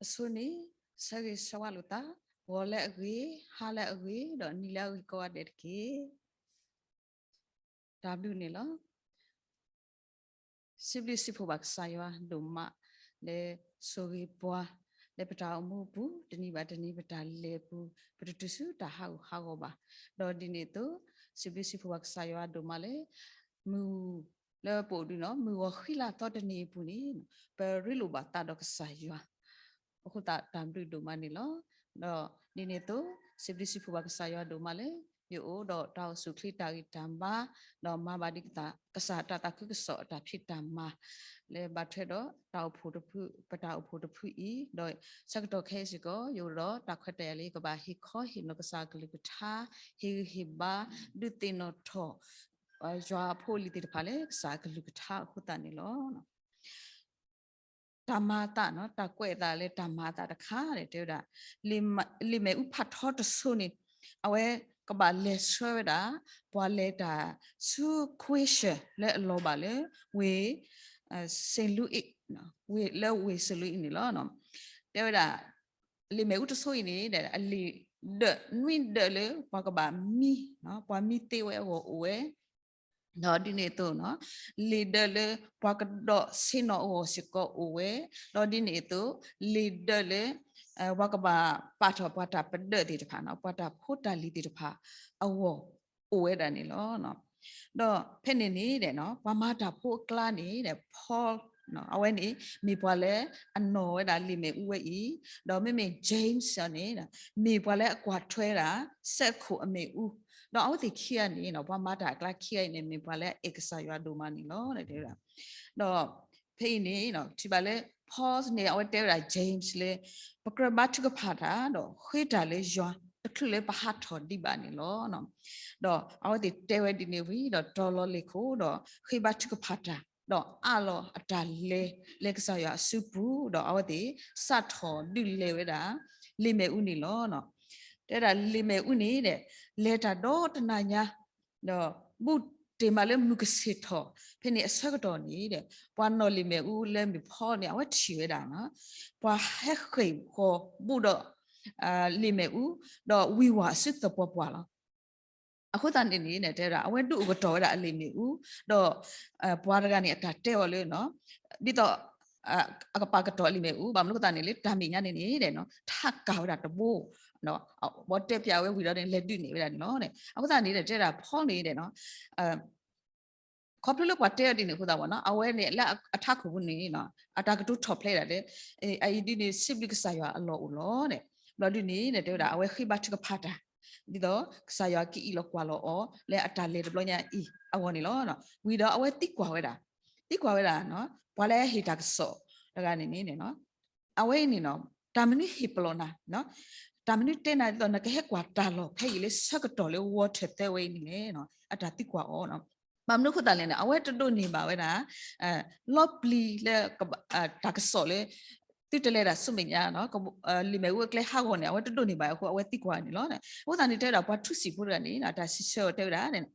အဆိန့ၣ် ဆၢဂ့ၤဆၢဝါလိာ်သး ဂီၤလၢအဂ့ၤ, ဟါလၢအဂ့ၤ, ဒီးနံၤလၢအဂ့ၤကိးဂၤဒဲးတက့ၢ်. တၢ်ဘျုးန့ၣ်လီၤ. စံးဘျုးစံးဖှိၣ်ဘၣ်ကစၢ်ယွၤဒိၣ်မး လၢဆိၣ်ဂ့ၤပှၤ လၢပတၢ်အိၣ်မူအပူၤ တနံၤဘၣ်တနံၤ ပတၢ်လဲၤအပူၤ ပတတုၤဆူတၢ်ဟးဂူာ်ဟးဂီၤဘၣ်. ဒီးဒ်န့ၣ်အသိး စံးဘျုးစံးဖှိၣ်ဘၣ်ကစၢ်ယွၤဒိၣ်မးလၢ မုၢ် လၢပအိၣ်ဒုးနီၤ မုၢ်ဂီၤဃံလၤသီတနံၤအပူၤန့ၣ် ပရ့လိာ်ဘၣ်သးဒီးကစၢ်ယွၤ အဃိသတးတၢ်ဘျုးဒိၣ်မးန့ၣ်လီၤ. ဒီးဒ်န့ၣ်အသိး စံးဘျုးစံးဖှိၣ်ဘၣ်ကစၢ်ယွၤဒိၣ်မးလၢ ယအိၣ်ဒီးတၢ်အိၣ်ဆူၣ်အိၣ်ချ့တၢ်ဂံၢ်တၢ်ဘါ ဒီးမၤဘၣ်ဒံး ကစၢ်တၢ်သးခုကစီၣ်အတၢ်ဖံးတၢ်မၤ လၢဘၣ်ထွဲဒီးတၢ်အိၣ်ဖှိၣ်တဖု ပတၢ်အိၣ်ဖှိၣ်တဖုအံၤ ဒီးဆၢကတီၢ်ခဲအံၤစ့ၢ်ကီး ယအိၣ်ဒီးတၢ်ခွဲးတၢ်ယာ်လၢ ယကဘၣ်ဟ့ၣ်ခီဟ့ၣ်နီၤကစၢ်အကလုၢ်ကထါ ဟ့ၣ်ဂံၢ်ဟ့ၣ်ဘါ ဒုးသ့ၣ်နီၣ်ထီၣ် ယွၤအဖိအလံၤသ့ၣ်တဖၣ်လၢကစၢ်အကလုၢ်ကထါအဃိသတးန့ၣ်လီၤ. တၢ်မၤအသးနီၤ တၢ်ကွဲးအသးလၢတၢ်မၤအသးတခါန့ၣ် တဲဝဲဒၣ် လံာ်မဲာ်အူဖးထီတစိၤန့ၣ် အဝဲကဘၣ်လဲၤဆှၢဝဲဒၣ် ပှၤလဲၤတၢ်ဆူ question လၢအလီၤဘၣ်လၢ ဝ့ၢ် Saint Louis လၢဝ့ၢ် Saint Louis န့ၣ်လီၤ. တဲဝဲဒၣ် လံာ်မဲာ်အူတစိၤအံၤန့ၣ် အလံာ်ဒၢးနွံဒၢးလၢ ပှၤကဘၣ်မံ ပှၤမံသ့ဝဲအဂီၢ်အိၣ်ဝဲ ဒီးဒ်န့ၣ်အသိး လံာ်ဒၢးလၢပှၤကဒီးဆ့ၣ်နီၤအဂီၢ်စ့ၢ်ကီးအိၣ်ဝဲ, ဒီးဒ်န့ၣ်အသိး လံာ်ဒၢးလၢ ပှၤကဘၣ်ပာ်ထီၣ်ပှၤတၢ်ပဒၢးသ့ၣ်တဖၣ်, ပှၤတၢ်ဖိတၢ်လံၤသ့ၣ်တဖၣ်အဂီၢ်အိၣ်ဝဲဒၣ်န့ၣ်လီၤ. ဒီးဖဲန့ၣ်န့ၣ် ပှၤမၤတၢ်ဖိအကျါန့ၣ် Paul အဝဲန့ၣ် မ့ၢ်ပှၤလၢအနီၣ်ဝဲဒၣ်လံာ်မဲာ်အူဝဲအံၤ, ဒီးမ့မ့ၢ် James န့ၣ် မ့ၢ်ပှၤလၢအကွၢ်ထွဲဒၣ် စဲးခိၣ်အမ့ၣ်အူ, ဒီးအဝဲသ့ၣ်ခံဂၤန့ၣ် ပှၤမၤတၢ်အကျါခံဂၤအံၤန့ၣ် မ့ၢ်ပှၤလၢအအဲၣ်ကစၢ်ယွၤဒိၣ်မးန့ၣ်လီၤ. ဒီးဖဲအံၤန့ၣ် ထံၣ်ဘၣ်လၢ Paul န့ၣ် အဝဲတဲဝဲဒၣ် James လၢ ပကြၢးဘါထုကဖၣ်တၢ် ဒီးဃ့တၢ်လၢယွၤ တချုးလၢပဟးထီၣ်ဒံးဘၣ်န့ၣ်လီၤ. ဒီးအဝဲသ့ၣ်တဲဝဲဒ်န့ၣ်ဝံၤ ဒီးတီၤလီၤလ့ၢ်ခိၣ် ဒီးဃ့ဘါထုကဖၣ်တၢ်, ဒီးအးလီၤအတၢ်လဲၤလၢကစၢ်ယွၤအစုပူၤ, ဒီးအဝဲသ့ၣ်စးထီၣ်ဒုးလဲၤဝဲဒၣ် လံာ်မဲာ်အူန့ၣ်လီၤ. တဲဒၣ်လံာ်မဲာ်အူန့ၣ် လဲၤတၢ်ဒီတနၤညါ ဒီးဘူးတ့ၢ်မးလၢမုၢ်ကဆ့ၣ်ထီၣ်, ဖဲန့ၣ်အဆၢကတီၢ်န့ၣ် ပှၤနီၣ်လံာ်မဲာ်အူလၢမ့ၢ် Paul န့ၣ် အဝဲထံၣ်ဝဲဒၣ် ပှၤဟဲဃ့ၢ်ဃီၤဘူးဒီး လံာ်မဲာ်အူ, ဒီးဝံၤဝၤအစုသပှၢ်ပှၢ်လီၤ. အဃိသတးန့ၣ်န့ၣ် တဲဝဲဒၣ် အဝဲဒုးအိၣ်ကတီၤဝဲဒၣ်အလံာ်မဲာ်အူ, ဒီး ပှၤတဂၤန့ၣ် အတၢ်တဲအီၤလၢ ဒ်သိး အကပာ်ကတီၤအလံာ်မဲာ်အူ, ဘၣ်မနုၤအဃိသတးန့ၣ် လၢတၢ်မဲာ်ညါန့ၣ်န့ၣ် ထးကၢ်ဝဲဒၣ်တဘိ, ဘီတဲပၠးဝဲဝံၤဒီးန့ၣ် လဲၤဒုးနဲၣ်ဝဲဒၣ်န့ၣ်လီၤ. အဃိသတးန့ၣ် တဲဝဲဒၣ် Paul န့ၣ် ခီဖျိလၢပှၤတဲအီၤဒ်န့ၣ်အဃိသတး အဝဲန့ၣ် လၢအထးခိၣ်ပူၤန့ၣ် အတၢ်ကတိၤထီၣ်ဖျဲးဒၣ်လၢ အအံၤဒ်န့ၣ် စံးဘျုးကစၢ်ယွၤအလီၢ်အိၣ်လီၤန့ၣ်, ဘျီဒ်န့ၣ် တဲဝဲဒၣ် အဝဲဃ့ဘါထုကဖၣ်တၢ် ဒ်သိးကစၢ်ယွၤကအံးလီၤကွၢ်လီၤအီၤ လၢအတၢ်လဲၤတဘျီညါအံၤအဂီၢ်န့ၣ်လီၤ. ဝံၤဒီးအဝဲသံကွၢ်ဝဲဒၣ်, သံကွၢ်ဝဲဒၣ် ပှၤလၢအဟ့ၣ်တၢ်ကစီၣ်တဂၤန့ၣ်န့ၣ် အဝဲအံၤန့ၣ် တၢ်မနုၤဟ့ၣ်ပလီၢ်နၤ, တၢ်မနုၤတဲနၤဒ်သိး နကဟဲကွၢ်တၢ်လီၢ်ဖဲအံၤလၢဆၢကတီၢ်လၢ Walter သၢဝဲအံၤန့ၣ်လဲၣ်, အတၢ်သံကွၢ်အီၤ. ဘၣ်မနုၤအဃိသတးလဲၣ်န့ၣ် အဝဲတဒိးန့ၢ်ဘၣ်ဝဲဒၣ် လီပျံၤလၢ တၢ်ကစီၣ်လၢ သုတလဲၤဒၣ်ဆူမဲာ်ညါ လံာ်မဲာ်အူအကျဲဟးဂီၤန့ၣ် အဝဲတဒိးန့ၢ်ဘၣ်အဃိ အဝဲသံကွၢ်န့ၣ်လီၤ. အဃိသတးန့ၣ် တဲဝဲဒၣ် ပှၤထူစံာ်ဖိတဂၤန့ၣ် အတၢ်စံးဆၢအီၤတဲဝဲဒၣ်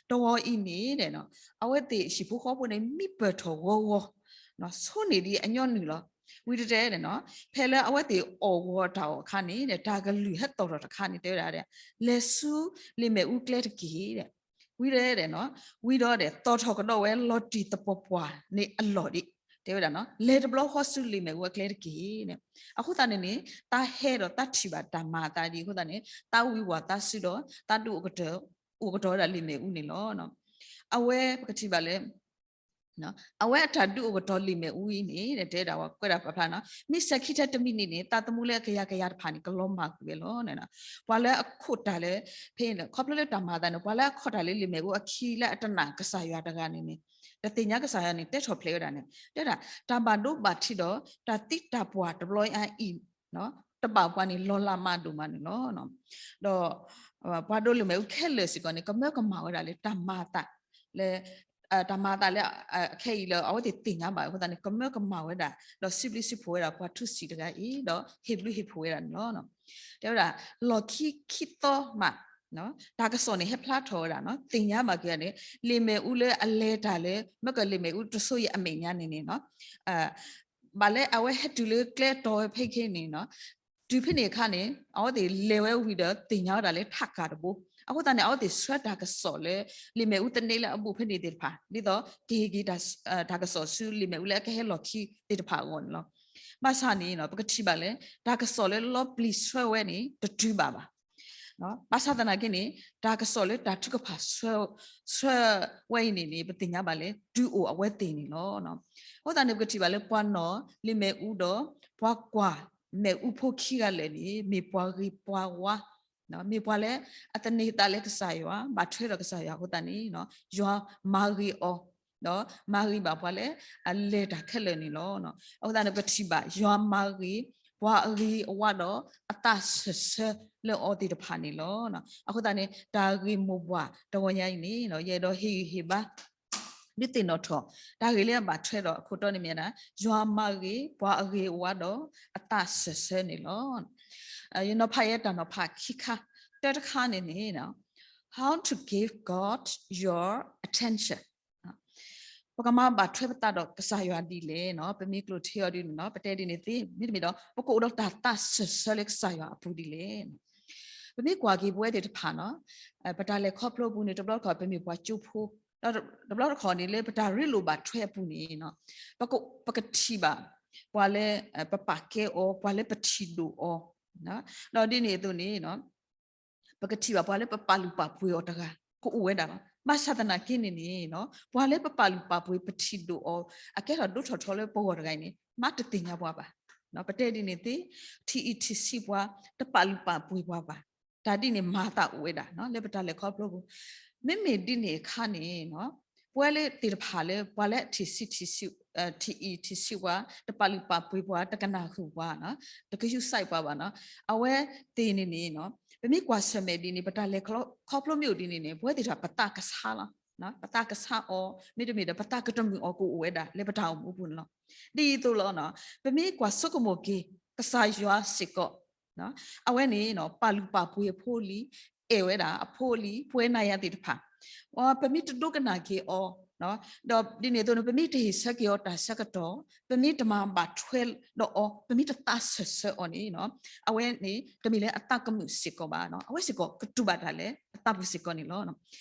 တဝီအံၤန့ၣ် အဝဲသ့ၣ်ဟံၣ်ဖိဃီဖိန့ၣ် မံပၢၢ်ထီၣ်ဂီၤဂီၤ ဆိန့ၢ်ဒံးအညီနုၢ်လီၤ. ဝံၤတတဲန့ၣ် ဖဲလၢအဝဲသ့ၣ်အီၣ်ဂီၤတၢ်အီၣ်အခါန့ၣ် တၢ်ကလုၢ်ဟဲသီၣ်ထီၣ်တခါန့ၣ် တဲဝဲဒၣ် လဲၤဆူလံာ်မဲာ်အူကျဲတက့ၢ်. ဝံၤဒီး ဝံၤဒီး သီၣ်ထီၣ်ကဒီးဝဲလီၤတံၢ်သပှၢ်ပှၢ်န့ၣ်အလီၢ်ဒံး တဲဝဲဒၣ် လဲၤတဘျီဃီဆူလံာ်မဲာ်အူအကျဲတက့ၢ်. အဃိသတးန့ၣ်န့ၣ် သးဟဲဒီးသးထံၣ်ဘၣ်တၢ်မၤအသးဒ်အဃိသတးန့ၣ် သးဝံၤဝၤသးစုဒီး သးဒုးအိၣ်ကတီၤ အိၣ်ကတီၤဝဲဒၣ်လံာ်မဲာ်အူန့ၣ်လီၤ. အဝဲပကထံၣ်ဘၣ်လၢ အဝဲအတၢ်ဒုးအိၣ်ကတီၤလံာ်မဲာ်အူအံၤန့ၣ် တဲဝဲဒၣ် ပှၤကွဲးဒၣ်ပာ်ဖျါနီၤ မ့ၢ်စဲၤခံထဲတမံၤန့ၣ်န့ၣ် သးသမူလၢကယၤကယၤတဖၣ်န့ၣ် ကလီၤမၢ်ကွံာ်ဝဲလီၤ. ပှၤလၢအခိၣ်တၢ်လၢ ဖဲန့ၣ် ခီဖျိလၢတၢ်မၤအသးန့ၣ် ပှၤလၢအခိၣ်တၢ်လၢလံာ်မဲာ်အူအခံလၢအတနာ်ကစၢ်ယွၤတဂၤန့ၣ်န့ၣ် တသ့ၣ်ညါကစၢ်ယွၤန့ၣ် တဲထီၣ်ဖျဲးဝဲဒၣ်န့ၣ် တဲဒၣ် တၢ်ဘၣ်ဒိဘၣ်ထံးဒီး တၢ်သံတၢ်ပှၢ်တဘျီအံၤ တဘၣ်ပှၤန့ၣ် လီၤလးမးဒိၣ်မးန့ၣ်လီၤ. ဒီး ပှၤဒိလံာ်မဲာ်အူခဲလၢာ်စ့ၢ်ကီးန့ၣ် ကမၢကမၣ်ဝဲဒၣ်လၢတၢ်မၤအသး လၢ တၢ်မၤအသးလၢ ခဲအံၤလၢအဝဲသ့ၣ်သ့ၣ်ညါဘၣ်အဃိသတးန့ၣ် ကမၢကမၣ်ဝဲဒၣ် ဒီးစံးဘျုးစံးဖှိၣ်ဝဲဒၣ်ပှၤထူစံးတဂၤအံၤ ဒီးဟ့ၣ်ဘျုးဟ့ၣ်ဖှိၣ်ဝဲဒၣ်န့ၣ်လီၤ. တဲဝဲဒၣ် လီၢ်ခံခံသီမး တၢ်ကစီၣ်န့ၣ် ဟဲဖျါထီၣ်ဝဲဒၣ် သ့ၣ်ညါဘၣ်က့ၤန့ၣ် လံာ်မဲာ်အူလၢအလဲၤတၢ်လၢ မ့ၢ်ကလံာ်မဲာ်အူတစိၤအံၤအမဲာ်ညါန့ၣ်န့ၣ် ဘၣ်လၢအဝဲဟဲတုၤလၢကျဲတီၤဝဲဖဲခဲအံၤန့ၣ်, တုၤဖဲန့ၣ်အခါန့ၣ် အဝဲသ့ၣ်လဲၤဝဲဝံၤဒီးသ့ၣ်ညါဝဲဒၣ်လၢထးကၤတဘိ, အဃိသတးန့ၣ် အဝဲသ့ၣ်ဆှၢတၢ်ကစီၣ်လၢ လံာ်မဲာ်အူသန့လၢအဘူးဖဲန့ၣ်သ့ၣ်တဖၣ် ဒ်သိးကဟ့ၣ်က့ၤတၢ်ကစီၣ်ဆူလံာ်မဲာ်အူလၢအကဟဲလီၢ်ခံသ့ၣ်တဖၣ်အဂီၢ်န့ၣ်လီၤ. ဘၣ်ဆၣ်န့ၣ် ပကထံၣ်ဘၣ်လၢ တၢ်ကစီၣ်လၢလီပျံၤဆှၢဝဲန့ၣ် တတုၤဘၣ်ဘၣ်. ဘၣ်ဆၣ်သနာ်က့န့ၣ် တၢ်ကစီၣ်လၢတၢ်ထုကဖၣ်ဆှၢဝဲအံၤန့ၣ်န့ၣ် ပသ့ၣ်ညါဘၣ်လၢ တုၤအိၣ်အဝဲသ့ၣ်န့ၣ်လီၤ. အဃိသတးန့ၣ် ပကထံၣ်ဘၣ်လၢပှၤနီၣ်လံာ်မဲာ်အူဒီး ပှၤကွၢ်မဲာ်အူဖိခံဂၤလၢာ်န့ၣ် မ့ၢ်ပှၤဂ့ၤပှၤဝါ, မ့ၢ်ပှၤလၢအသန့ၤသးလၢကစၢ်ယွၤ, ဘၣ်ထွဲဒီးကစၢ်ယွၤအဃိသတးန့ၣ် ယွၤမၤဂ့ၤအီၤ, ဒီးမၤဂ့ၤဘၣ်ပှၤလၢအလဲၤတၢ်ခဲလၢာ်န့ၣ်လီၤ. အဃိသတးန့ၣ် ပထံၣ်ဘၣ် ယွၤမၤဂ့ၤ ပှၤအဂ့ၤအဝါဒီးအသးစၢၢ်ဆၢလၢအီၤသ့ၣ်တဖၣ်န့ၣ်လီၤ. အဃိသတးန့ၣ် တၢ်ဂ့ၢ်မိၢ်ပှၢ်တဂီၤညါအံၤန့ၣ် ယအဲၣ်ဒိးဟ့ၣ်ဂံၢ်ဟ့ၣ်ဘါ ဒုးသ့ၣ်နီၣ်ထီၣ် တၢ်ဂ့ၢ်လၢအဘၣ်ထွဲဒီးအခိၣ်တီန့ၣ်မ့ၢ်ဝဲဒၣ် ယွၤမၤဂ့ၤ ပှၤအဂ့ၤအဝါဒီးအသးစၢၢ်ဆၢန့ၣ်လီၤ. ယနီၤဖးယဲတၢ်နီၤဖးခံခါ, တၢတခါန့ၣ်န့ၣ် How to give God your attention. ပကမၤဘၣ်ထွဲပသးဒီးကစၢ်ယွၤဒ်လဲၣ်, ပမ့ၢ်ကျိၣ်ထံအီၤဒ်န့ၣ်လီၤ, ပတဲဒ်န့ၣ်သ့, မ့တမ့ၢ်ဒီး ပကအိၣ်ဒီးတၢ်သးစၢၢ်ဆၢလၢကစၢ်ယွၤအပူၤဒ်လဲၣ်. ပမ့ၢ်ကွၢ်က့ၤပဝဲသ့ၣ်တဖၣ်န့ၣ်, ပတၢ်လဲၤခီဖျိအပူၤန့ၣ် တဘျီတခီၣ် ပမ့ၢ်ပှၤကၠိဖိ, ဒီးတဘျီတခီၣ်န့ၣ်လၢပတၢ်ရ့လိာ်ဘၣ်ထွဲအပူၤန့ၣ် ပကထံၣ်ဘၣ် ပှၤလၢပပာ်ကဲအီၤ, ပှၤလၢပထံၣ်ဒိၣ်အီၤ, ဒီးဒ်န့ၣ်အသိးန့ၣ် ပကထံၣ်ဘၣ်ပှၤလၢပပာ်လုၢ်ပာ်ပှ့ၤအီၤတဂၤ ကအိၣ်ဝဲဒၣ်လီၤ. ဘၣ်ဆၣ်သနာ်က့န့ၣ်န့ၣ် ပှၤလၢပပာ်လုၢ်ပာ်ပှ့ၤ ပထံၣ်ဒိၣ်အီၤ အကဲထီၣ်ဒိၣ်ထီၣ်ထီလၢပဂီၢ်တဂၤအံၤန့ၣ် မၤတသ့ၣ်ညါပှၤဘၣ်. ပတဲဒ်န့ၣ်သ့, ထံၣ်အံၤထံၣ်ဆံးပှၤ, တပာ်လုၢ်ပာ်ပှ့ၤပှၤဘၣ်. တၢ်ဒ်န့ၣ်မၤသးအိၣ်ဝဲဒၣ် လၢပတၢ်လဲၤခီဖျိပူၤ, မ့မ့ၢ်ဒ်န့ၣ်အခါန့ၣ် ပဝဲလၢသ့ၣ်တဖၣ်လၢ ပှၤလၢအထံၣ်ဆံးထံၣ်ဆံး, ထံၣ်အံၤထံၣ်ဆံးပှၤ, တပာ်လုၢ်ပာ်ပှ့ၤပှၤ, တကနၣ်ဃုာ်ပှၤ, တကယူၤစဲးပှၤဘၣ်န့ၣ်, အဝဲသ့ၣ်န့ၣ်န့ၣ် ပမ့ၢ်ကွၢ်ဆၢၣ်မဲာ်ဒ်န့ၣ် ပတၢ်လဲၤခီဖျိမ့ၢ်အိၣ်ဒ်န့ၣ်န့ၣ် ပဝဲသ့ၣ်တဖၣ်ပသးကဆါလီၤ. ပသးကဆါအီၤ မ့တမ့ၢ်ဒီး ပသးကတမုာ်အီၤကအိၣ်ဝဲဒၣ်လၢပတၢ်အိၣ်မူအပူၤန့ၣ်လီၤ. ဒ်အံၤအသိးလီၤ, ပမ့ၢ်ကွၢ်ဆိကမိၣ်က့ၤ ကစၢ်ယွၤစ့ၢ်ကီး အဝဲန့ၣ် ပာ်လုၢ်ပာ်ပှ့ၤအဖိအလံၤ, အဲၣ်ဝဲဒၣ်အဖိအလံၤ ပဝဲနၤယၤသ့ၣ်တဖၣ်, ပမ့ၢ်တဒိကနၣ်က့ၤအီၤ, ဒီးဒ်န့ၣ်အသိးန့ၣ် ပမ့ၢ်တဟ့ၣ်ဆၢက့ၤအီၤတၢ်ဆၢကတီၢ်, ပမ့ၢ်တမၤဘၣ်ထွဲဒီးအီၤ, ပမ့ၢ်တသးစၢၢ်ဆၢအီၤန့ၣ် အဝဲန့ၣ် တမ့ၢ်လၢအသးကမုာ်စ့ၢ်ကီးဘၣ်, အဝဲစ့ၢ်ကီးကတူၢ်ဘၣ်တၢ်လၢအသးပူၤစ့ၢ်ကီးန့ၣ်လီၤ.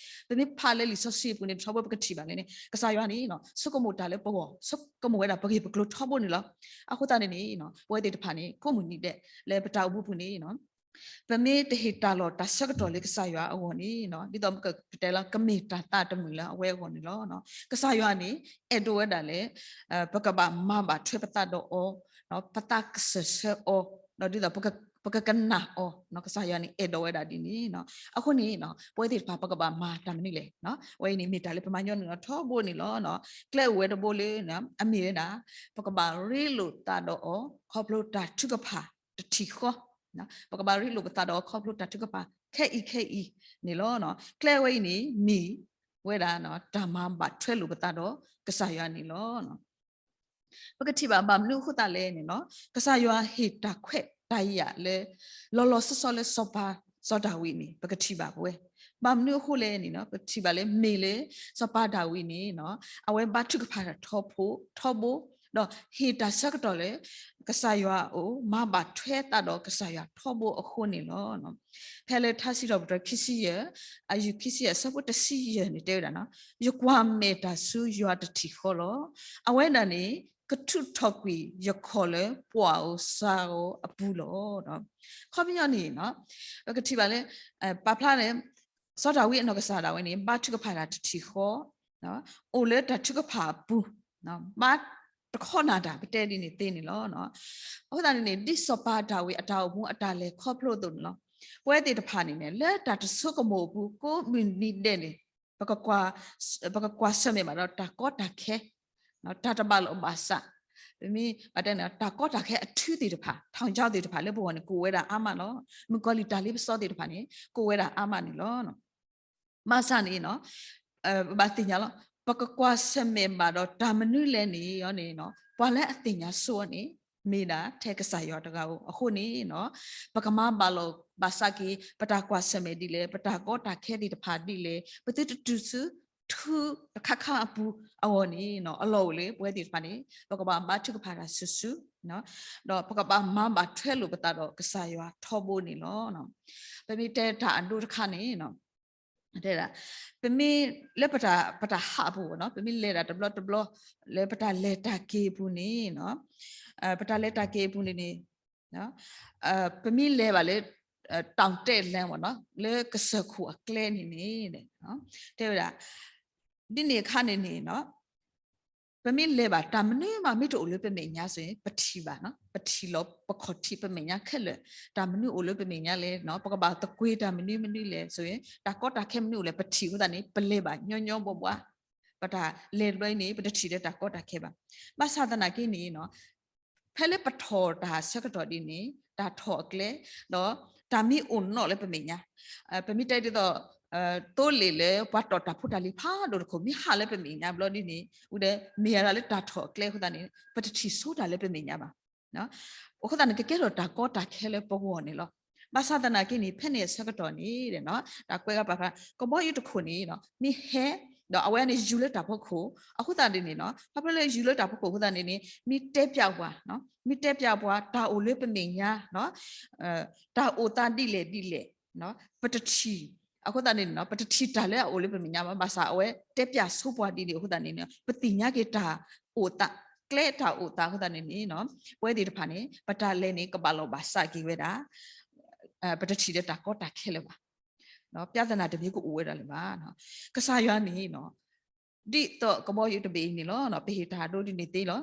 ပမ့ၢ်ဖးလၢလံာ်စီဆှံအပူၤန့ၣ် ထီဘိပကထံၣ်ဘၣ်လၢန့ၣ် ကစၢ်ယွၤန့ၣ် ဆိကမိၣ်တၢ်လၢပဂီၢ်, ဆိကမိၣ်ဝဲဒၣ်ပဂ့ၢ်ပကျိၤထီဘိန့ၣ်လီၤ. အဃိသတးန့ၣ်န့ၣ် ပဝဲသ့ၣ်တဖၣ်န့ၣ် ကိးမုၢ်နံၤဒဲးလၢပတၢ်အိၣ်မူပူၤန့ၣ် ပမ့ၢ်တဟ့ၣ်တၢ်လီၢ်တၢ်ဆၢကတီၢ်လၢကစၢ်ယွၤအဂီၢ်န့ၣ် ဒ်သိးပကတဲလၢ ကမ့ၢ်တၢ်သးတမုာ်လၢအဝဲအဂီၢ်န့ၣ်လီၤ. ကစၢ်ယွၤန့ၣ် အဲၣ်ဒိးဝဲဒၣ်လၢ ပကဘၣ်မၤဘၣ်ထွဲပသးဒီးအီၤ, ပသးကစၢၢ်ဆၢအီၤ, ဒီးဒ်သိးပကကနၣ်အီၤ, ကစၢ်ယွၤန့ၣ် အဲၣ်ဒိးဝဲဒၣ်ဒ်န့ၣ်. အဃိန့ၣ် ပဝဲသ့ၣ်တဖၣ် ပကဘၣ်မၤတၢ်မနုၤလဲၣ်. အဝဲအံၤန့ၣ်မ့ၢ်တၢ်လၢပမၤညီနုၢ်အီၤထီဘိန့ၣ်လီၤ. ကျဲအိၣ်ဝဲတဘိလၢ အမ့ၢ်ဝဲဒၣ် ပကဘၣ်ရ့လိာ်သးဒီးအီၤ ခီဖျိတၢ်ထုကဖၣ်တထံၣ်ဃီ, ပကဘၣ်ရ့လိာ်ပသးဒီးအီၤ ခီဖျိတၢ်ထုကဖၣ်ခဲအံၤခဲအံၤန့ၣ်လီၤ. ကျဲဝဲအံၤန့ၣ် မ့ၢ်ဝဲဒၣ် တၢ်မၤဘၣ်ထွဲလိာ်ပသးဒီးကစၢ်ယွၤန့ၣ်လီၤ. ပကထံၣ်ဘၣ်ဘၣ်မနုၤအဃိသတးလဲၣ်န့ၣ်လီၤ. ကစၢ်ယွၤဟ့ၣ်တၢ်ခွဲးတၢ်ယာ်လၢ လီၤလီၤဆီဆီလၢစီၤပၤစီၤဒၤဝံးန့ၣ် ပကထံၣ်ဘၣ်ပဝဲ. ဘၣ်မနုၤအဃိလဲၣ်န့ၣ် ပထံၣ်ဘၣ်လၢမ့ၢ်လၢ စီၤပၤဒၤဝံးန့ၣ် အဝဲဘါထုကဖၣ်ထီဘိ ဒီးဟ့ၣ်တၢ်ဆၢကတီၢ်လၢ ကစၢ်ယွၤအအိၣ် မၤဘၣ်ထွဲသးဒီးကစၢ်ယွၤထီဘိအဃိန့ၣ်လီၤ. ဖဲလၢထါစံးထီၣ်ပတြၢၤခံဆံယဲၢ် အယူၢ်ခံဆံယဲၢ် အဆၢဖိတဆံယဲၢ်န့ၣ် တဲဝဲဒၣ်, ယကွၢ်မဲာ်တၢ်ဆူယွၤတထံၣ်ဃီလီၤ. အဝဲဒၣ်န့ၣ် ကထုးထီၣ်ကွံာ်ယခီၣ်လၢပှၢ်ဧိၤစၢ်ဧိၤအပူၤလီၤ. ခီပညီန့ၣ် ပကထံၣ်ဘၣ်လၢ ပာ်ဖျါလၢ စီၤဒၤဝံးအနီၢ်ကစၢ်ဒၣ်ဝဲန့ၣ် ဘါထုကဖၣ်တၢ်တထံၣ်ဃီ, အိၣ်လၢတၢ်ထုကဖၣ်အပူၤ, ဘါတခီနၢ်တၢ် ပတဲဒ်န့ၣ်သ့န့ၣ်လီၤ. အဃိသတးန့ၣ်န့ၣ် ဒ်စီၤပၤဒၤဝံးအတၢ်အိၣ်မူအတၢ်လဲၤခီဖျိအသိးန့ၣ်လီၤ. ပဝဲသ့ၣ်တဖၣ်န့ၣ်န့ၣ် လၢတၢ်တဆိကမိၣ်အပူၤ ကိးမုၢ်နံၤဒဲးန့ၣ် ပကကွၢ်ဆၢၣ်မဲာ်ဘၣ်ဒီးတၢ်ကီတၢ်ခဲ တၢ်တဘၣ်လိာ်ဘၣ်စး, ပမ့ၢ်ဘၣ်တဲန့ၣ် တၢ်ကီတၢ်ခဲအထုသ့ၣ်တဖၣ် ထောင်ချောက် သ့ၣ်တဖၣ်လၢပဂီၢ်န့ၣ် ကအိၣ်ဝဲဒၣ်အါမးလီၤ. မုၣ်ကီၤလံၢ်တၢ်လ့ပစီသ့ၣ်တဖၣ်န့ၣ် ကအိၣ်ဝဲဒၣ်အါမးန့ၣ်လီၤ. ဘၣ်ဆၣ်န့ၣ် ပဘၣ်သ့ၣ်ညါလီၤ. ပကကွၢ်ဆၢၣ်မဲာ်ဘၣ်ဒီးတၢ်မနုၤလဲၣ်န့ၣ်န့ၣ် ပှၤလၢအသ့ၣ်ညါဆိန့ၣ် မ့ၢ်ဒၣ်ထဲကစၢ်ယွၤတဂၤဧိၤအဃိန့ၣ် ပကမၤဘၣ်လိာ်ဘၣ်စးက့ၤ ပတၢ်ကွၢ်ဆၢၣ်မဲာ်ဒ်လဲၣ်, ပတၢ်ကီတၢ်ခဲသ့ၣ်တဖၣ်ဒ်လဲၣ်, ပသုတတုၤဆူ ထုတခါခါအပူၤအဂီၢ်န့ၣ် အလီၢ်အိၣ်လၢပဝဲသ့ၣ်တဖၣ်န့ၣ် ပကဘၣ်ဘါထုကဖၣ်တၢ်စုာ်စုာ်, ဒီးပကဘၣ်မၤဘၣ်ထွဲလိာ်ပသးဒီးကစၢ်ယွၤထီဘိန့ၣ်လီၤ. ပမ့ၢ်တဲတၢ်အဒိတခါန့ၣ် တဲဒၣ် ပမ့ၢ်လၢပတၢ် ပတၢ်ဟးအပူၤနီၤ, ပမ့ၢ်လဲၤတၢ်တဘျီတဘျီ လၢပတၢ်လဲၤတၢ်က့ၤအပူၤန့ၣ်, ပတၢ်လဲၤတၢ်က့ၤအပူၤန့ၣ်န့ၣ် ပမ့ၢ်လဲၤဘၣ်လၢ တောင်တက်လမ်းပေါ့နော်, လၢကစၢၢ်ခိၣ်အကျဲန့ၣ်န့ၣ် တဲဝဲဒၣ် ဒ်န့ၣ်အခါန့ၣ်န့ၣ် ပမ့ၢ်လဲၤဘၣ် တၢ်မနုၤမးမ့ၢ်တအိၣ်လၢပမဲာ်ညါ ဆိုရင် ပထံၣ်ဘၣ်, ပထံၣ်လီၤ ပခီၣ်ထံးပမဲာ်ညါခဲလၢာ်, တၢ်မနုၤအိၣ်လၢပမဲာ်ညါလဲၣ်, ပကဘၣ်သကွ့ၤတၢ်မနုၤမနုၤလဲၣ် ဆိုရင် တၢ်ကီတၢ်ခဲမနုၤအိၣ်လဲၣ် ပထံၣ်အဃိသတးန့ၣ် ပလဲၤဘၣ်ညီညီဘှီဘှီ, ပတၢ်လဲၤတဘျီအံၤန့ၣ် ပတထံၣ်လၢတၢ်ကီတၢ်ခဲဘၣ်. ဘၣ်ဆၣ်သနာ်က့န့ၣ် ဖဲလၢပထီၣ်တၢ်ဆၢကတီၢ်ဒ်န့ၣ် တၢ်ထီၣ်အကျဲ ဒီးတၢ်မ့ၢ်အိၣ်နီၣ်လၢပမဲာ်ညါ, ပမ့ၢ်တဲဒ်သိး သိလ့ၣ်လၢပှၤတီၣ်တၢ်ဖိတၢ်လံၤဖးဒိၣ်တခိၣ် မ့ၢ်ဟးလၢပမဲာ်ညါဘျီဒ်န့ၣ် ဝံၤဒီးမ့ၢ်ဝဲဒၣ်လၢတၢ်ထီၣ်အကျဲအဃိသတးန့ၣ် ပတထံၣ်ဆိတၢ်လၢပမဲာ်ညါဘၣ်. အဃိသတးန့ၣ် ကကဲထီၣ်တၢ်ကီတၢ်ခဲလၢပဂီၢ်န့ၣ်လီၤ. ဘၣ်ဆၣ်သနာ်က့န့ၣ် ဖဲန့ၣ်အဆၢကတီၢ်န့ၣ် တၢ်ကွဲးကပာ်ဖျါ ကဘီယူၤတခိၣ်န့ၣ် မ့ၢ်ဟဲ ဒီးအဝဲန့ၣ်ယူၤလၢတၢ်ဖီခိၣ် အဃိသတးန့ၣ် ခီဖျိလၢယူၤလၢတၢ်ဖီခိၣ်အဃိသတးန့ၣ် မ့ၢ်တဲပျးပှၤ, မ့ၢ်တဲပျးပှၤ တၢ်အိၣ်လၢပမဲာ်ညါ တၢ်အိၣ်သးဒ်လဲၣ်ဒ်လဲၣ် ပတထံၣ်, အဃိသတးန့ၣ် ပတထံၣ်တၢ်လၢအအိၣ်လၢပမဲာ်ညါဘၣ်. ဘၣ်ဆၣ်အဝဲတဲပျးဆိပှၤဒ်န့ၣ်အဃိသတးန့ၣ် ပသ့ၣ်ညါက့ၤတၢ်အိၣ်သး, ကျဲတၢ်အိၣ်သးအဃိသတးန့ၣ်န့ၣ် ပဝဲသ့ၣ်တဖၣ်န့ၣ် ပတၢ်လဲၤန့ၣ် ကဘၣ်လီၤဘၣ်စးက့ၤဝဲဒၣ် ပတထံၣ်ဒီးတၢ်ကီတၢ်ခဲလၢာ်ဘၣ်. ပြဿနာတမံၤကအိၣ်ဝဲဒၣ်လၢၤဘၣ်. ကစၢ်ယွၤန့ၣ် ဒ်သိးကဘီယူၤတဘ့ၣ်အံၤန့ၣ်လီၤ. ပဟ့ၣ်တၢ်ဒိဒ်န့ၣ်သ့လီၤ.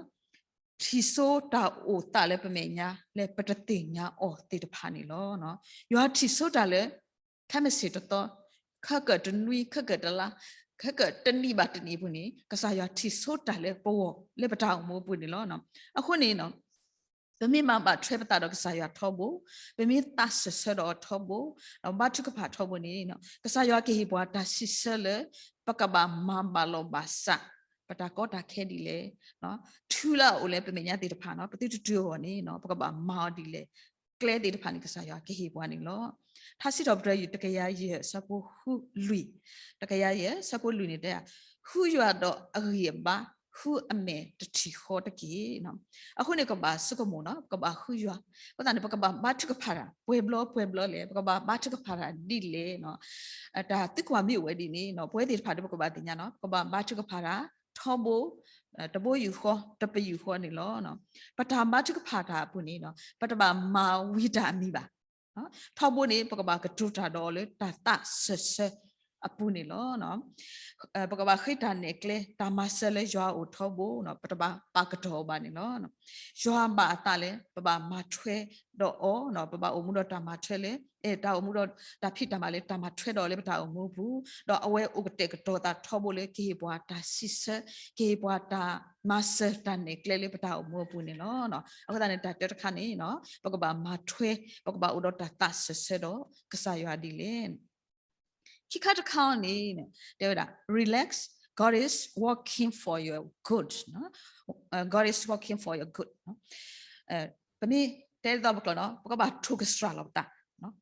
ထံၣ်ဆိတၢ်အိၣ်သးလၢပမဲာ်ညါ လၢပတသ့ၣ်ညါအီၤသ့ၣ်တဖၣ်န့ၣ်လီၤ. ယွၤထံၣ်ဆိတၢ်လၢ ခဲမုၢ်ဆ့ၣ်တသီ, ခဲကတနွံ, ခဲကတလါ, ခဲကတနံၣ်ဘၣ်တနံၣ်အပူၤန့ၣ် ကစၢ်ယွၤထံၣ်ဆိတၢ်လၢပဂီၢ် လၢပတၢ်အိၣ်မူအပူၤန့ၣ်လီၤ. အဃိန့ၣ် ပမ့ၢ်မၤဘၣ်ထွဲပသးဒီးကစၢ်ယွၤထီဘိ, ပမ့ၢ်သးစၢၢ်ဆၢဒီးအီၤထီဘိ, ဒီးဘါထုကဖၣ်ထီဘိန့ၣ် ကစၢ်ယွၤကဟ့ၣ်ပှၤတၢ်စံးဆၢလၢ ပကဘၣ်မၤဘၣ်လီၤဘၣ်စး ပတၢ်ကီတၢ်ခဲဒ်လဲၣ်, ထူလၢအအိၣ်လၢပမဲာ်ညါသ့ၣ်တဖၣ်န့ၣ် ပသုတတုၤအဂီၢ်န့ၣ် ပကဘၣ်မၤအီၤဒ်လဲၣ်, ကျဲသ့ၣ်တဖၣ်န့ၣ် ကစၢ်ယွၤကဟ့ၣ်ပှၤန့ၣ်လီၤ. ထါစံးထီၣ်ပတြၢၤ တကယၤယဲၢ် အဆၢဖိဃုလွံၢ်, တကယၤယဲၢ် အဆၢဖိလွံၢ်န့ၣ်တဲ ဃုယွၤဒီးအဂံၢ်အဘါ, ဃုအမဲာ်တထံၣ်ဃီတက့ၢ်. အဃိန့ၣ် ကဘၣ်ဆိကမိၣ်န့ၣ် ပကဘၣ်ဃုယွၤ, အဃိသတးန့ၣ် ပကဘၣ်ဘါထုကဖၣ်တၢ် ပှဲၤဘျီပှဲၤဘျီလဲၣ်, ပကဘၣ်ဘါထုကဖၣ်တၢ်ဒ်လဲၣ်, တၢ်သံကွၢ်မ့ၢ်အိၣ်ဝဲဒ်န့ၣ် ပဝဲသ့ၣ်တဖၣ်ဒီး ပကဘၣ်သ့ၣ်ညါန့ၣ် ပကဘၣ်ဘါထုကဖၣ်တၢ် ထီဘိ တဘိယူၢ်ဃီ တပယူၢ်ဃီန့ၣ်လီၤ. ပတၢ်ဘါထုကဖၣ်တၢ်အပူၤန့ၣ် ပတဘၣ်မၤဝံၤတၢ်အမံၤဘၣ်. ထီဘိန့ၣ် ပကဘၣ်ကတိၤတၢ်ဒီးအီၤလၢတၢ်သးစၢၢ်ဆၢအပူၤန့ၣ်လီၤ. ပကဘၣ်ဃ့တၢ်နဲၣ်ကျဲ တၢ်မၤစၢၤလၢယွၤအအိၣ်ထီဘိ ပတဘၣ်ပာ်ကတီၢ်အီၤဘၣ်န့ၣ်လီၤ. ယွၤဘၣ်အသးလၢ ပဘၣ်မၤထွဲဒီးအီၤ, ပဘၣ်အိၣ်မူဒီးတၢ်မၤထွဲလၢ အဲၣ်တၢ်အိၣ်မူဒီးတၢ်ဖံးတၢ်မၤလၢတၢ်မၤထွဲဒီးအီၤလၢပတၢ်အိၣ်မူအပူၤ, ဒီးအဝဲအိၣ်ကတဲာ်ကတီၤသးထီဘိလၢကဟ့ၣ်ပှၤတၢ်စံးဆၢ, ကဟ့ၣ်ပှၤတၢ်မၤစၢၤတၢ်နဲၣ်ကျဲလၢပတၢ်အိၣ်မူအပူၤန့ၣ်လီၤ. အဃိသတးန့ၣ် တၢ်တၢတခါန့ၣ် ပကဘၣ်မၤထွဲ, ပကဘၣ်အိၣ်ဒီးတၢ်သးစၢၢ်ဆၢဒီးကစၢ်ယွၤဒ်လဲၣ်. ခံခါတခါအံၤန့ၣ် တဲဝဲဒၣ် relax, God is working for your good, God is working for your good. ပမ့ၢ်တဲဒ်သိးပကျိာ်န့ၣ် ပကဘၣ်ထိၣ်ကစှၤလီၤပသး,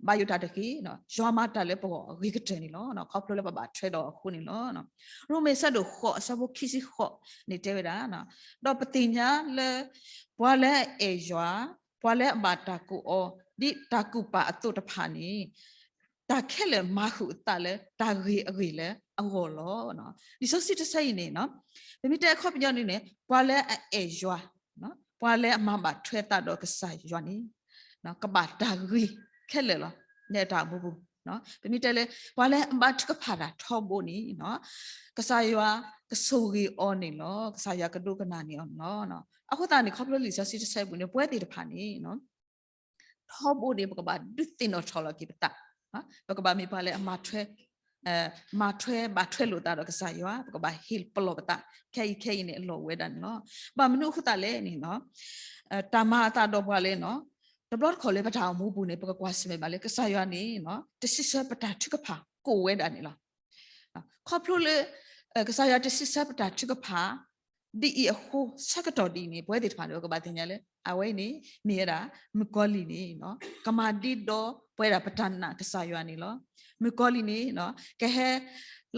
ဘၣ်ယိၣ်တၢ်တက့ၢ်, ယွၤမၤတၢ်လၢပဂီၢ်အဂ့ၤကတၢၢ်န့ၣ်လီၤ. ခီဖျိလၢပဘၣ်ထွဲဒီးအဃိန့ၣ်လီၤ. ရိမ့ၤအဆၢဒိၣ်ဃိး အဆၢဖိခံဆံဃိးန့ၣ်တဲဝဲဒၣ်, ဒီးပသ့ၣ်ညါလၢ ပှၤလၢအအဲၣ်ယွၤ, ပှၤလၢအဘၣ်တၢ်ကိးအီၤ ဒ်တၢ်ကူၣ်ပာ်အသိးတဖၣ်န့ၣ် တၢ်ခဲလၢာ်မၤဃုာ်အသးလၢတၢ်ဂ့ၤအဂ့ၢ်လၢအဂီၢ်လီၤ. လံာ်စီဆှံတဆၢအံၤန့ၣ် ပမ့ၢ်တဲအခီပညီန့ၣ်န့ၣ် ပှၤလၢအအဲၣ်ယွၤ, ပှၤလၢအမၤဘၣ်ထွဲသးဒီးကစၢ်ယွၤန့ၣ် ကဘၣ်တၢ်ဂ့ၤခဲလၢာ်လီၤ. လၢတၢ်အိၣ်မူပူၤ ပမ့ၢ်တဲလၢ ပှၤလၢအဘါထုကဖၣ်တၢ်ထီဘိန့ၣ် ကစၢ်ယွၤကဆိၣ်ဂ့ၤအီၤန့ၣ်လီၤ. ကစၢ်ယွၤကဒိကနၣ်န့ၢ်အီၤန့ၣ်လီၤ. အဃိသတးန့ၣ် ခီဖျိလံာ်စီဆှံတဆၢအံၤပူၤန့ၣ် ပဝဲသ့ၣ်တဖၣ်န့ၣ် ထီဘိန့ၣ် ပကဘၣ်ဒုးသ့ၣ်နီၣ်ထီၣ်လီၤက့ၤပသး, ပကဘၣ်မ့ၢ်ပှၤလၢအမၤထွဲ, မၤထွဲဘၣ်ထွဲလိာ်သးဒီးကစၢ်ယွၤ, ပကဘၣ်ဟ့ၣ်ပလီၢ်ပသး, ခဲအံၤခဲအံၤန့ၣ် အလီၢ်အိၣ်ဝဲဒၣ်န့ၣ်လီၤ. ဘၣ်မနုၤအဃိသတးလဲၣ်န့ၣ် တၢ်မၤအသးဒီးပှၤလၢ တဘျီတခီၣ်လၢပတၢ်အိၣ်မူအပူၤန့ၣ် ပကကွၢ်ဆၢၣ်မဲာ်ဘၣ်လၢ ကစၢ်ယွၤန့ၣ် တစံးဆၢပတၢ်ထုကဖၣ်ကိးဝဲဒၣ်န့ၣ်လီၤ. ခီဖျိလၢ ကစၢ်ယွၤတစံးဆၢပတၢ်ထုကဖၣ် ဒ်အံၤအဃိ ဆၢကတီၢ်ဒ်အံၤန့ၣ် ပဝဲသ့ၣ်တဖၣ်န့ၣ် ပကဘၣ်သ့ၣ်ညါလၢ အဝဲအံၤန့ၣ် မ့ၢ်ဝဲဒၣ် မုၣ်ကီၤလံၢ်န့ၣ် ကမၤဒ့ဒီပဝဲဒၣ်ပတၢ်နာ်ကစၢ်ယွၤန့ၣ်လီၤ. မုၣ်ကီၤလံၢ်န့ၣ် ကဟဲ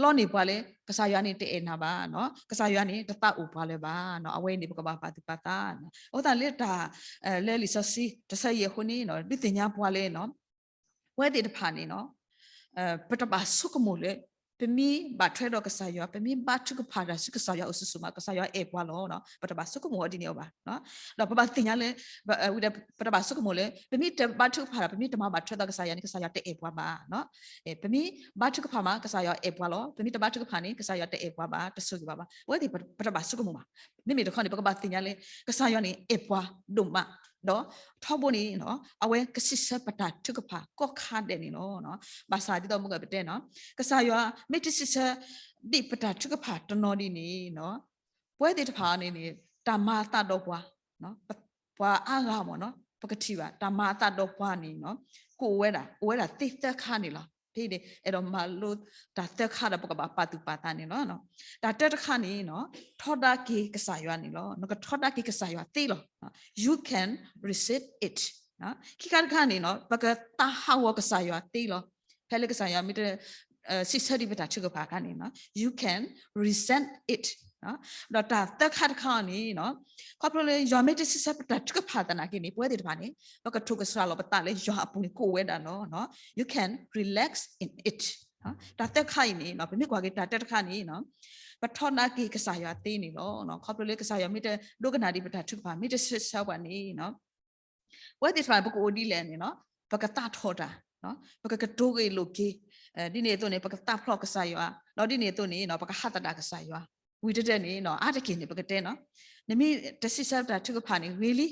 လီန့ၢ်ပှၤလၢ ကစၢ်ယွၤန့ၣ်တအဲၣ်နၤဘၣ်, ကစၢ်ယွၤန့ၣ်တသးအိၣ်ပှၤလၢၤဘၣ်. အဝဲအံၤန့ၣ် ပကဘၣ်ပာ်သူၣ်ပာ်သး. အဃိသတးလၢတၢ် လၢလံာ်စီဆှံတဆၢအံၤအဃိန့ၣ် ဒုးသ့ၣ်ညါပှၤလၢ ပဝဲသ့ၣ်တဖၣ်န့ၣ် ပတဘၣ်ဆိကမိၣ်လၢ ပမ့ၢ်ဘၣ်ထွဲဒီးကစၢ်ယွၤ, ပမ့ၢ်ဘါထုကဖၣ်တၢ်ဆူကစၢ်ယွၤအိၣ်ဆူၣ်ဆူၣ်မး ကစၢ်ယွၤအဲၣ်ပှၤလီၤ. ပတဘၣ်ဆိကမိၣ်အီၤဒ်န့ၣ်အီၤဘၣ်. ဒီးပဘၣ်သ့ၣ်ညါလၢ ပတဘၣ်ဆိကမိၣ်လၢ ပမ့ၢ်တဘါထုကဖၣ်ဒီး ပမ့ၢ်တမၤဘၣ်ထွဲဒီးကစၢ်ယွၤန့ၣ် ကစၢ်ယွၤတအဲၣ်ပှၤဘၣ်. ပမ့ၢ်ဘါထုကဖၣ်မး ကစၢ်ယွၤအဲၣ်ပှၤလီၤ. ပမ့ၢ်တဘါထုကဖၣ်န့ၣ် ကစၢ်ယွၤတအဲၣ်ပှၤဘၣ်, တဆိၣ်ဂ့ၤဘၣ်ဘၣ်. ပဝဲသ့ၣ်ပတဘၣ်ဆိကမိၣ်ဘၣ်. မ့မ့ၢ်တခီန့ၣ် ပကဘၣ်သ့ၣ်ညါလၢ ကစၢ်ယွၤန့ၣ်အဲၣ်ပှၤဒိၣ်မး, ဒီးထီဘိန့ၣ် အဝဲကစံးဆၢပတၢ်ထုကဖၣ်ကိးခါဒဲးန့ၣ်လီၤ. ဘၣ်ဆၣ်ဒ်သိးမုၢ်ကပတဲနီၤ ကစၢ်ယွၤမ့ၢ်တစံးဆၢဒံးပတၢ်ထုကဖၣ်တနီၤဒ်န့ၣ် ပဝဲသ့ၣ်တဖၣ်န့ၣ်န့ၣ် တၢ်မၤအသးဒီးပှၤ ပှၤအါဂၤမ့ၢ်နီၤ ပကထံၣ်ဘၣ် တၢ်မၤအသးဒီးပှၤန့ၣ် ကအိၣ်ဝဲဒၣ် အိၣ်ဝဲဒၣ်သ့သၢခါန့ၣ်လီၤ. ဖဲန့ၣ် အဲၣ်ဒိးမၤလိတၢ်သၢခါဒီး ပကဘၣ်ပာ်သူၣ်ပာ်သးန့ၣ်လီၤ. တၢ်တၢတခါန့ၣ် ထီဒါက့ၤကစၢ်ယွၤန့ၣ်လီၤ. နကထီဒါက့ၤကစၢ်ယွၤသ့လီၤ. You can resist it. ခံခါတခါန့ၣ် ပကသးဟးဂီၤကစၢ်ယွၤသ့လီၤ. ဖဲလၢကစၢ်ယွၤမ့ၢ်တ စံးဆၢဒံးပတၢ်ထုကဖၣ်အခါန့ၣ် you can resent it. ဒီးတၢ်သၢခါတခါန့ၣ် ခီဖျိလၢယွၤမ့ၢ်တစံးဆၢပတၢ်ထုကဖၣ်သနာ်က့န့ၣ် ပဝဲသ့ၣ်တဖၣ်န့ၣ် ပကထိၣ်ကစှၤလီၤပသးလၢယွၤအပူၤန့ၣ် ကအိၣ်ဝဲဒၣ်လီၤ. You can relax in it. တၢ်သၢခါအံၤန့ၣ် ပမ့ၢ်ကွၢ်က့ၤတၢ်တၢတခါန့ၣ် ပထီဒါက့ၤကစၢ်ယွၤသ့န့ၣ်လီၤ. ခီဖျိလၢကစၢ်ယွၤမ့ၢ်တဒိကနၣ်ဒံးပတၢ်ထုကဖၣ် မ့ၢ်တစံးဆၢပှၤန့ၣ် ပဝဲသ့ၣ်တဖၣ် ပကအိၣ်ဒ်လဲၣ်န့ၣ် ပကသးထီၣ်တၢ်, ပကကတိၤဂ့ၢ်လိာ်က့ၤ, ဒ်န့ၣ်အသိးန့ၣ် ပကသးဖျိးကစၢ်ယွၤ, ဒီးဒ်န့ၣ်အသိးန့ၣ် ပကဟးသဒၣ်ကစၢ်ယွၤ, ဝံၤတတၢၢ်န့ၣ် အါတက့ၢ်န့ၣ် ပကတဲနီၤ, နမ့ၢ်တစံးဆၢတၢ်ထုကဖၣ်န့ၣ် ဂ့ၤလ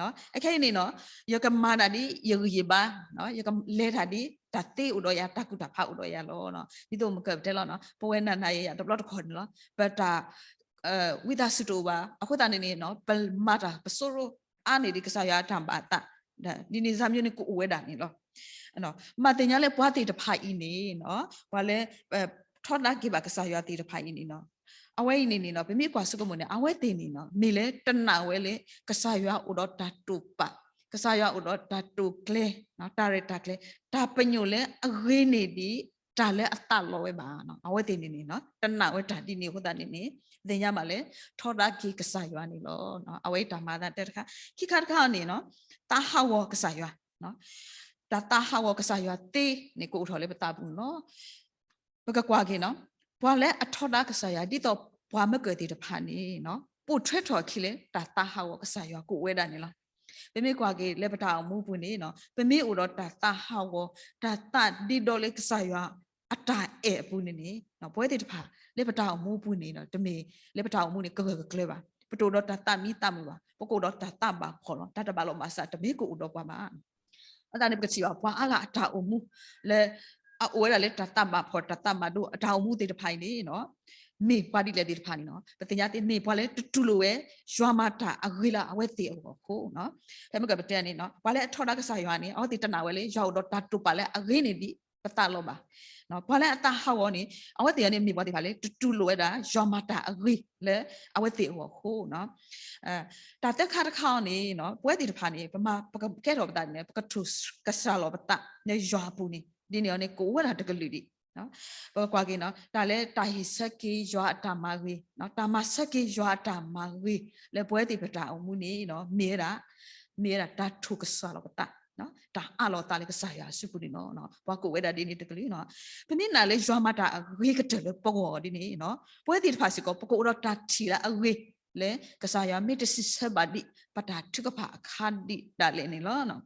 ံ, အခဲအံၤန့ၣ်နီၤ ယကမၤတၢ်ဒ်ယဂံၢ်ယဘါ, ယကလဲၤတၢ်ဒ်တၢ်သ့အိၣ်ဒီးယၤ တၢ်ကူၣ်တၢ်ဖးအိၣ်ဒီးယၤလီၤ. ဒ်သိးမုၢ်ကပတဲလီၤနီၤ ပဝဲနၤနၤယၤယၤတဘျီတခီၣ်န့ၣ်လီၤ ပတၢ် ဝံသးစူၤတအိၣ်ဘၣ်. အဃိသတးန့ၣ်န့ၣ် ပမၤတၢ်ပစိရိၤအါန့ၢ်ဒံးကစၢ်ယွၤအတၢ်ဘၣ်အသး, ဒ်န့ၣ်စၢ်မံၤန့ၣ် ကအိၣ်ဝဲဒၣ်န့ၣ်လီၤ. မၤသ့ၣ်ညါလၢပှၤသ့ၣ်တဖၣ်အံၤန့ၣ် ပှၤလၢ ထီဒါက့ၤဘၣ်ကစၢ်ယွၤသ့ၣ်တဖၣ်အံၤန့ၣ် အဝဲအံၤန့ၣ်န့ၣ် ပမ့ၢ်ကွၢ်ဆိကမိၣ်န့ၣ် အဝဲသ့ၣ်န့ၣ် မ့ၢ်လၢတနာ်ဝဲလၢ ကစၢ်ယွၤအိၣ်ဒီးတၢ်တိာ်ပာ်, ကစၢ်ယွၤအိၣ်ဒီးတၢ်တိာ်ကျဲၤ, တၢ်ရဲၣ်တၢ်ကျဲၤ, တၢ်ပညိၣ်လၢအဂ့ၤန့ၢ်ဒံး တၢ်လၢအသးလီဝဲဘၣ်. အဝဲသ့ၣ်န့ၣ်န့ၣ် တနာ်ဝဲတၢ်ဒ်န့ၣ်အဃိသတးန့ၣ်န့ၣ် သ့ၣ်ညါဘၣ်လၢ ထီဒါက့ၤကစၢ်ယွၤန့ၣ်လီၤ. အဝဲအံၤတၢ်မၤအသးတၢတခါ, ခံခါတခါန့ၣ် သးဟးဂီၤကစၢ်ယွၤ, တၢ်သးဟးဂီၤကစၢ်ယွၤသ့န့ၣ် ကအိၣ်ထီၣ်လၢပသးပူၤန့ၣ်လီၤ. ပကကွၢ်က့ၤနီၤ, ပှၤလၢအထီဒါကစၢ်ယွၤ ဒ်သိးပှၤမၢကၢၢ်သ့ၣ်တဖၣ်န့ၣ် ပိာ်ထွဲထီၣ်အခံလၢ တၢ်သးဟးဂီၤကစၢ်ယွၤကအိၣ်ဝဲဒၣ်န့ၣ်လီၤ. ပမ့ၢ်ကွၢ်က့ၤလၢပတၢ်အိၣ်မူပူၤန့ၣ် ပမ့ၢ်အိၣ်ဒီးတၢ်သးဟးဂီၤ တၢ်သးဒ့ဒီလၢကစၢ်ယွၤအတၢ်အဲၣ်အပူၤန့ၣ်န့ၣ် ပဝဲသ့ၣ်တဖၣ် လၢပတၢ်အိၣ်မူပူၤန့ၣ် တမ့ၢ်လၢပတၢ်အိၣ်မူန့ၣ် ကဂၢၢ်ကကျၢၤဘၣ်. ပတအိၣ်ဒီးတၢ်သးမံသးမုာ်ဘၣ်. ပကအိၣ်ဒီးတၢ်သးဘၣ်ဖှီၣ်လီၤ. တၢ်တဘၣ်လီၤဘၣ်စး တမ့ၢ်ကအိၣ်ဒီးပှၤဘၣ်. အဃိသတးန့ၣ် ပကထံၣ်ဘၣ် ပှၤအါဂၤအတၢ်အိၣ်မူ လၢအအိၣ်ဝဲဒၣ်လၢတၢ်သးဘၣ်ဖှီၣ် တၢ်သးဘၣ်ဒိအတၢ်အိၣ်မူသ့ၣ်တဖၣ်အံၤန့ၣ် မ့ၢ်ပှၤဒ်လဲၣ်သ့ၣ်တဖၣ်န့ၣ် ပသ့ၣ်ညါသ့ မ့ၢ်ပှၤလၢတတူၢ်လိာ်ဝဲ ယွၤမၤတၢ်အဂ့ၤလၢအဝဲသ့ၣ်အဂီၢ်အဃိ ဖဲမ့ၢ်ကပတဲန့ၣ် ပှၤလၢအထီဒါကစၢ်ယွၤန့ၣ် အဝဲသ့ၣ်တနာ်ဝဲလၢ ယွၤအိၣ်ဒီးတၢ်တိာ်ပာ်လၢအဂ့ၤန့ၢ်ဒံးပသးလီၤဘၣ်. ပှၤလၢအသးဟးဂီၤန့ၣ် အဝဲသ့ၣ်န့ၣ်မ့ၢ်ပှၤသ့ၣ်တဖၣ်လၢ တတူၢ်လိာ်ဝဲဒၣ် ယွၤမၤတၢ်အဂ့ၤလၢအဝဲသ့ၣ်အဂီၢ်အဃိ တၢ်သၢခါတခါအံၤန့ၣ် ပဝဲသ့ၣ်တဖၣ်န့ၣ် ပမၤ ပကကဲထီၣ်ပသးန့ၣ် ပကထိၣ်ကစၢ်လီၤပသး လၢယွၤအပူၤန့ၣ် ဒ်န့ၣ်အီၤန့ၣ် ကအိၣ်ဝဲဒၣ်တကလုာ်ဒံး. ပကကွၢ်က့ၤနီၤ တၢ်လၢတၢ်ဟ့ၣ်ဆၢက့ၤယွၤအတၢ်မၤဂ့ၤ, တၢ်မၤဆၢက့ၤယွၤအတၢ်မၤဂ့ၤ လၢပဝဲသ့ၣ်ပတၢ်အိၣ်မူန့ၣ် မ့ၢ်ဝဲဒၣ် မ့ၢ်ဝဲဒၣ်တၢ်ထိၣ်ကစၢ်လီၤပသး, တၢ်အးလီၤသးလၢကစၢ်ယွၤအစုပူၤန့ၣ်လီၤ. ပှၤကအိၣ်ဝဲဒၣ်ဒ်န့ၣ်တကလုာ်နီၤ. ပမ့ၢ်နာ်လၢယွၤမၤတၢ်အဂ့ၤကတၢၢ်လၢပဂီၢ်ဒ်န့ၣ် ပဝဲသ့ၣ်တဖၣ်စ့ၢ်ကီး ပကအိၣ်ဒီးတၢ်ထံၣ်လၢအဂ့ၤ လၢကစၢ်ယွၤမ့ၢ်တစံးဆၢဘၣ်ဒံး ပတၢ်ထုကဖၣ်အခါဒံးဒၣ်လဲာ်န့ၣ်လီၤ.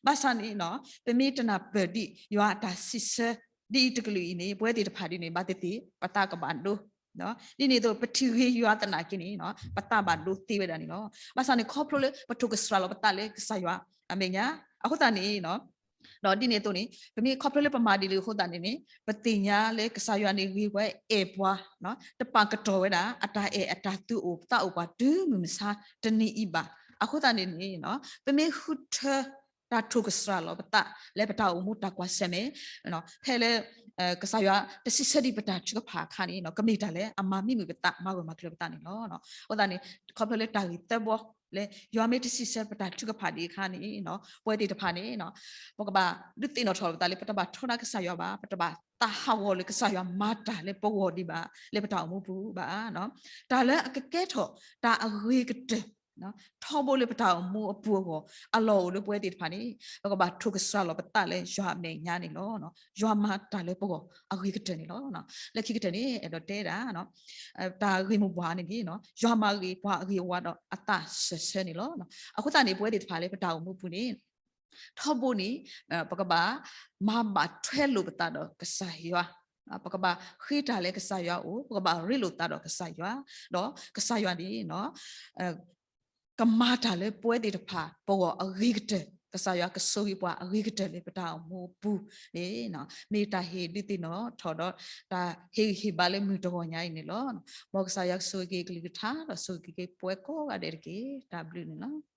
ဘၣ်ဆၣ်န့ၣ် ပမ့ၢ်တနၢ်ပၢၢ်ဒံး ယွၤအတၢ်စံးဆၢဒ်အံၤတကလုာ်အံၤန့ၣ် ပဝဲသ့ၣ်တဖၣ်ဒ်န့ၣ် ဘၣ်သ့ၣ်သ့ၣ် ပသးကဘၣ်ဒိ ဒ်န့ၣ်အသိး ပထံၣ်ဂ့ၤယွၤသနာ်က့န့ၣ် ပသးဘၣ်ဒိသ့ဝဲဒၣ်န့ၣ်လီၤ. ဘၣ်ဆၣ်န့ၣ် ခီဖျိလၢပထိၣ်ကစၢ်လီၤပသးလၢကစၢ်ယွၤအမဲာ်ညါ အဃိသတးန့ၣ် ဒီးဒ်န့ၣ်အသိးန့ၣ် ပမ့ၢ်ခီဖျိလၢပမၤဒ်န့ၣ်အဃိသတးန့ၣ်န့ၣ် ပသ့ၣ်ညါလၢကစၢ်ယွၤန့ၣ်ဂ့ၤဝဲအဲၣ်ပှၤ တပာ်ကတီၢ်ဝဲဒၣ် အတၢ်အဲၣ်အတၢ်သူၣ်အိၣ်သးအိၣ်ပှၤတုၤမုၢ်မဆါတနံၤအံၤဘၣ်. အဃိသတးန့ၣ်န့ၣ် ပမ့ၢ်ဃုထၢ တၢ်ထိးကစှၤလီၤပသးလၢပတၢ်အိၣ်မူတၢ်ကွၢ်ဆၢၣ်မဲာ်, ဖဲလၢ ကစၢ်ယွၤတစံးဆၢဒံးပတၢ်ထုကဖၣ်အခါန့ၣ် ကမ့ၢ်တၢ်လၢအမၤမံမုာ်ပသး မၤဂၢၢ်မၤကျၢၤပသးန့ၣ်လီၤ. အဃိသတးန့ၣ် ခီဖျိလၢတၢ်ဂ့ၢ်သၢဘီ လၢယွၤမ့ၢ်တစံးဆၢပတၢ်ထုကဖၣ်ဒံးအခါန့ၣ် ပဝဲသ့ၣ်တဖၣ်န့ၣ် ပကဘၣ်ဒုးသ့ၣ်နီၣ်ထီၣ်ပသးလၢ ပတဘၣ်ထီဒါကစၢ်ယွၤဘၣ်, ပတဘၣ်သးဟးဂီၤလၢကစၢ်ယွၤမၤတၢ်လၢပဂီၢ်ဒံးဘၣ်, လၢပတၢ်အိၣ်မူပူၤဘၣ်. တၢ်လၢအကကဲထီၣ်တၢ်အဂ့ၤကတၢၢ် ထီဘိလၢပတၢ်အိၣ်မူအပူၤအဂီၢ် အလီၢ်အိၣ်လၢပဝဲသ့ၣ်တဖၣ်န့ၣ် ပကဘၣ်ထိးကစှၤလီၤပသးလၢယွၤအမဲာ်ညါန့ၣ်လီၤ. ယွၤမၤတၢ်လၢပဂီၢ်အဂ့ၤကတၢၢ်န့ၣ်လီၤ. လၢခံကတၢၢ်န့ၣ် အဲၣ်ဒိးတဲဒၣ် တၢ်ဂ့ၢ်မိၢ်ပှၢ်န့ၣ်န့ၣ် ယွၤမၤဂ့ၤပှၤအဂ့ၤအဝါဒီးအသးစၢၢ်ဆၢန့ၣ်လီၤ. အဃိသတးန့ၣ် ပဝဲသ့ၣ်တဖၣ်လၢပတၢ်အိၣ်မူပူၤန့ၣ် ထီဘိန့ၣ် ပကဘၣ်မၤဘၣ်ထွဲလိာ်ပသးဒီးကစၢ်ယွၤ, ပကဘၣ်ဃ့တၢ်လၢကစၢ်ယွၤအအိၣ်, ပကဘၣ်ရ့လိာ်သးဒီးကစၢ်ယွၤ, ဒီးကစၢ်ယွၤန့ၣ် ကမၤတၢ်လၢပဝဲသ့ၣ်တဖၣ်ပဂီၢ်အဂ့ၤကတၢၢ်, ကစၢ်ယွၤကဆိၣ်ဂ့ၤပှၤအဂ့ၤကတၢၢ်လၢပတၢ်အိၣ်မူအပူၤန့ၣ် မ့ၢ်တၢ်ဟ့ၣ်ဒုးသ့ၣ်နီၣ်ထီၣ်ဒီး တၢ်ဟ့ၣ်ဂံၢ်ဟ့ၣ်ဘါလၢမုၢ်တဂီၤညါအံၤန့ၣ်လီၤ. မ်ကစၢ်ယွၤကဆိၣ်ဂ့ၤက့ၤအကလုၢ်ကထါ ဒီးဆိၣ်ဂ့ၤက့ၤပဝဲကိးဂၤဒဲးတက့ၢ်. တၢ်ဘျုးန့ၣ်လီၤ.